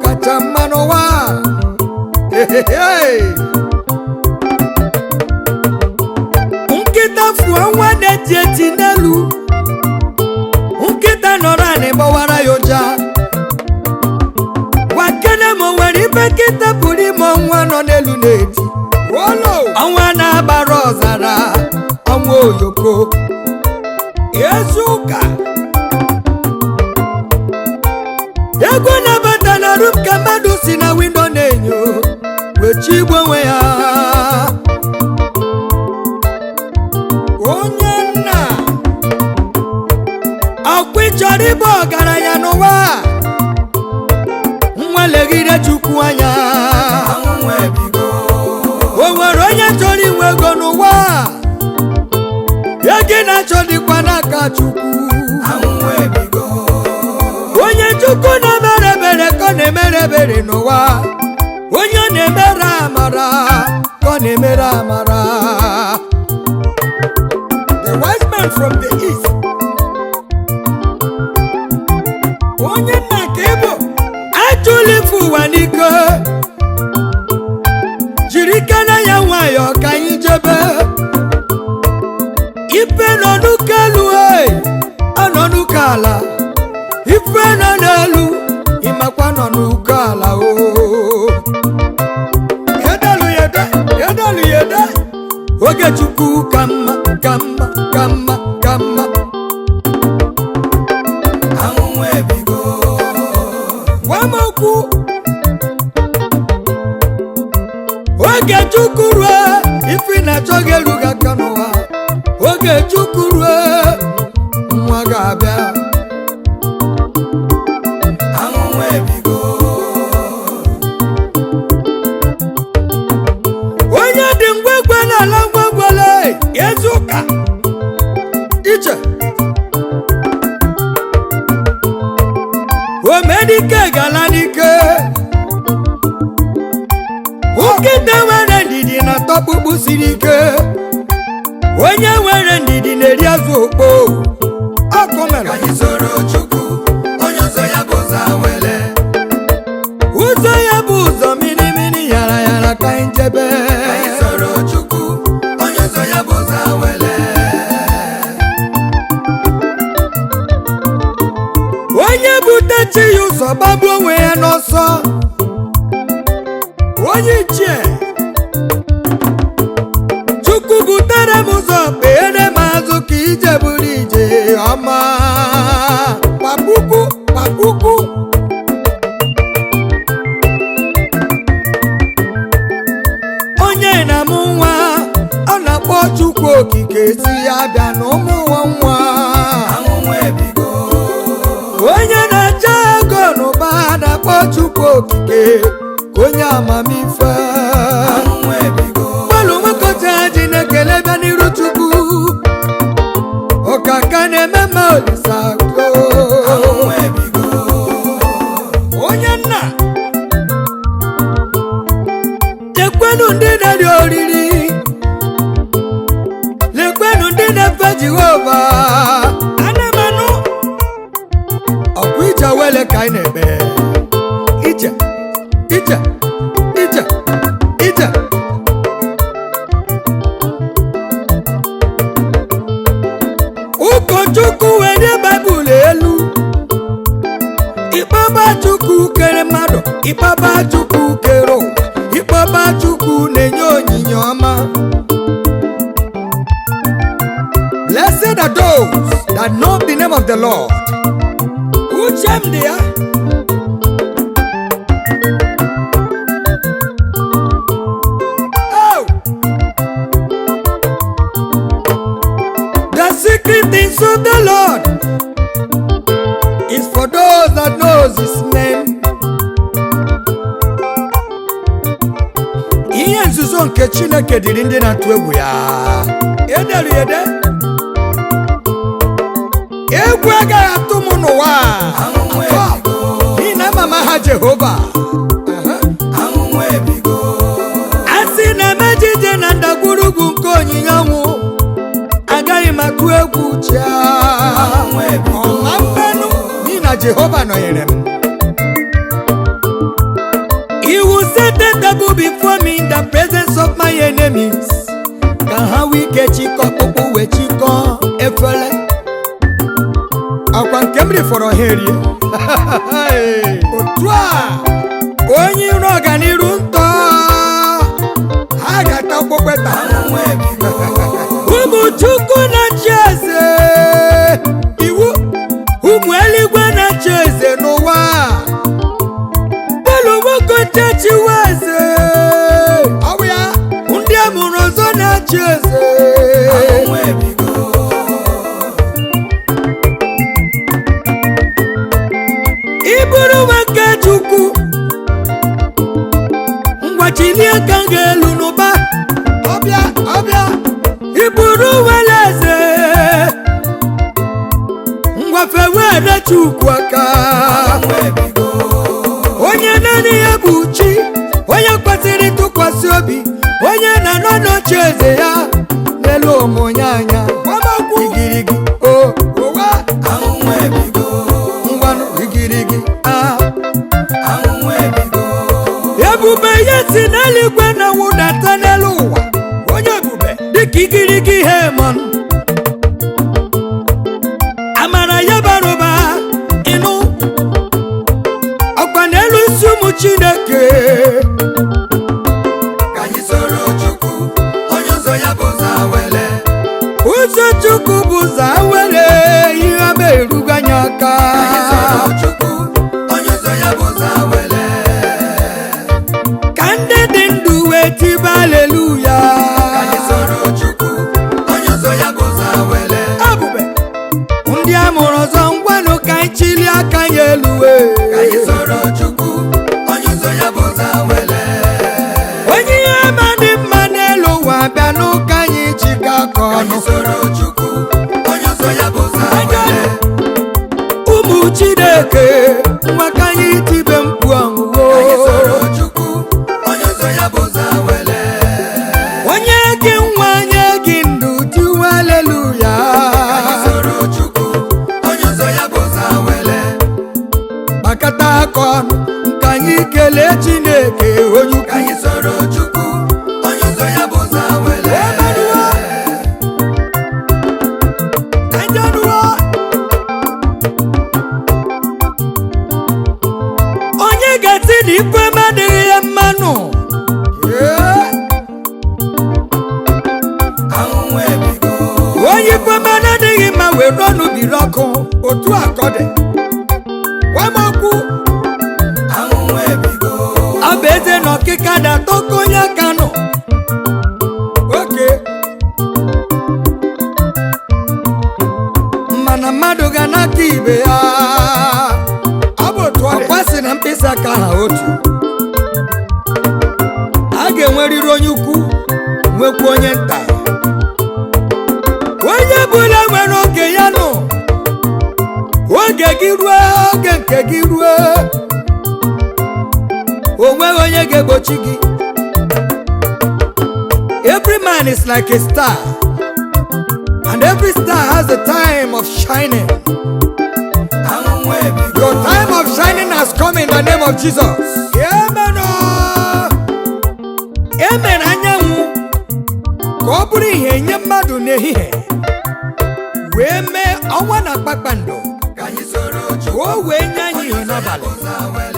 Kacha mma n'ụwa. Ehehe. Nkịta fụọ nwa na-eti eti n'elu, nkịta nọrọ anị gbawara ya ụja. Gwakene m, nwere ife nkịta pụrụ ime ọnwa nọ n'elu na-eti? Ọnwa na-agbara ọzara, ọnwa oyoko ezu ụka. Ego na-abata na room ka mmadụ si na window na-enyo wechi igwe onwe ya. Onye nna, ọkwa ị chọrọ ịbụ ọgaranya n'ụwa a? Nwa, legide Chukwu anya. O nwere onye chọrọ inwe ego n'ụwa a? Ego ị na-achọ dịkwa n'aka Chukwu. Onye Chukwu na-emere ebere ka ọ na-emere ebere n'ụwa. Onye ọ na-emere amara ka ọ na-emere amara. The wise man from the east, onye nna ka ịbụ, ajụla ife ụwa n'ike, jiri ike na ya nwayọọ ka anyị jebe. Ife nọ n'ụka elu, e ọ nọ n'ụka ala. Ife nọ n'elu, ịmakwa nọ n'ụka ala o. Edalu ya ede, edalu ya ede. Oge Chukwu ka mma, ka mma, ka mma, ka mma. Ahụhụ ebigo. Gwa m okwu. Oge Chukwu rue, ife ị na-achọ ga-eru gị aka n'ụwa. Oge Chukwu rue, nwa ga-abịa. Ahụhụ ebigo. Onye dị ngwegwe n'ala ngwegwele ezi ụka iche. Omedike gala n'ike. Nkịta nwere ndidi na tọkpụkpụ siri ike. Onye nwere ndidi na-eri azụ okpo ọkụ mere. Ka anyị soro Chukwu, onye ụzọ ya bụ ụzọ awele. Ụzọ ya bụ ụzọ mini yara yara, ka anyị jebe. Ka anyị soro Chukwu, onye ụzọ ya bụ ụzọ awele. Onye bute chi ya ụzọ gbagbuo onwe ya n'ọsọ. Onye ichie, Chukwu butere m ụzọ, kpeere m azụ ka ije bụrụ ije ọma. Kpapuku kpapuku. Onye na-amụ nwa, ọ na-akpọ Chukwu Okike si ya bịa na ụmụ nwa nwa. Ahụhụ ebigo. Onye na-achọ ego n'ụba na-akpọ Chukwu Okike ka onye amamife. Ahụhụ ebigo. Gbalụ nwokocha ji na-ekele bịa n'iru Chukwu ọkaka na-eme mma, Olisa ko. Ahụhụ ebigo. Onye nna, lekwenu ndị na-eri oriri, lekwenu ndị na-efe Jehova. Ana m anụ ọkwa ije wele ka anyị na-eme. Ije, ije, ije, ije. Ụkọchukwu were Baịbụl elu. Ịkpọba Chukwu kere mmadụ, ịkpọba Chukwu kere ụwa, ịkpọba Chukwu na-enye onyinye ọma. Blessed are those that know the name of the Lord. Uche m dị ya. Oh! The secret things of the Lord is for those that knows his name. Ihe nzuzo nke Chineke dịrị ndị na-atụ egwu ya. Edere ya ede. Egwu agaghị atụ m n'ụwa a. Ahụhụ ebigo. N'ihi na ama m aha Jehova. Aha. Ahụhụ ebigo. A sị na mejije na ndagwurugwu nke onyinye ọnwụ, agaghị m atụ egwu chia. Ahụhụ ebigo. Ọma mmenụ, n'ihi na Jehova nọnyere m. Set a table before me in the presence of my enemies. Ka ha wee ike chịkọ ọkpụkpụ wee chịkọ efere. Ọkwa nke m rifọrọ ha erie. Otu a, onye iro ọganiru ntọ, ha ga-ata ọkpụkpụ taa. Ahụhụ ebigo. Ụmụ Chukwu na-achị eze, iwu ụmụ eluigwe na-achị eze n'ụwa. Belu nwoke chechiwa eze. Ọ bụ ya. Ndị a mụrụ ọzọ na-achị eze. Ahụhụ ebigo. Ịbụrụ nwoke Chukwu, ngwa chilie aka gị elu n'ụba. Ọbịa, ọbịa. Ịbụrụ nwere eze, ngwa fewere Chukwu aka. Ahụhụ ebigo. Onye naanị ya bụ chi, onye kwesịrị ntụkwasị obi, onye na-anọ n'oche eze ya n'elu ụmụnye anya. Gbabakwu. Igirigi o Ụwa. Ahụhụ ebigo. ngwanụ igirigi a. Ahụhụ ebigo. Ebube ya si n'eluigwe na-awụdata n'elu ụwa. Onye ebube. Dịka igirigi ihe mmanụ, amara ya bara ụba. Ịnụ ọkwa n'elu isi ụmụ Chineke. Ka anyị soro Chukwu, onye ụzọ ya bụ ụzọ awele. Ụzọ Chukwu bụ ụzọ awere, ihe ama erugo anyị aka. Ka anyị soro Chukwu, onye ụzọ ya bụ ụzọ awele. Ka ndị dị ndụ wee tibe aleluya. Ka anyị soro Chukwu, onye ụzọ ya bụ ụzọ awele. Ebube ndị a mụrụ ọzọ, ngwanụ ka anyị chili aka ya elu wee. Ka anyị soro Chukwu, onye ụzọ ya bụ ụzọ awele. Onye ihe ama dị mma n'elu ụwa, bịa n'ụka anyị chịkọ aka Ka anyị ọnụ. soro Chukwu, onye ụzọ ya bụ ụzọ awele. Ụmụ Chineke, nwa ka anyị tibe mkpu ọṅụwo. Ka anyị soro Chukwu, onye ụzọ ya bụ ụzọ awele. Onye gị nwa nye gị ndụ, tiwe aleluya. Ka anyị soro Chukwu, onye ụzọ ya bụ ụzọ awele. Gbakọta aka ọnụ ka anyị kelee Chineke onye Ka ukwu. anyị soro Chukwu, onye ụzọ ya bụ ụzọ awele. Ejenuo. Onye ga-esi na ife m adịghị ya mmanụ. Ee. Ahụhụ ebigo. Onye ife m adịghị mma were ọnụ biri ọkụ. Otu a ka ọ dị. Gwa m okwu. Ahụhụ ebigo. Ọ bụ eze na ọkịka na-atọkọ onye aka nọ. Oke. Mana mmadụ ga n'aka ibe ya. Ọ bụ otu ọ dị. Ọkwa sị na mkpịsị aka ha otu. A ga-enwerịrị onye ukwu, nwekwa onye nta. Onye bụla nwere oge ya nọ. Oge gị ruo, oge nke gị ruo, o nweghị onye ga-egbochi gị. Every man is like a star, and every star has a time of shining. Ahụhụ ebigo. Your time of shining has come in the name of Jesus. Amen. E mere anyanwụ ka ọ bụrụ ihe nye mmadụ n'ehihie, wee mee ọnwa na kpakpando Ka anyị soro ka Chukwu, o wee nye anyị ihe onye ụzọ ya n'abalị. bụ ụzọ awele.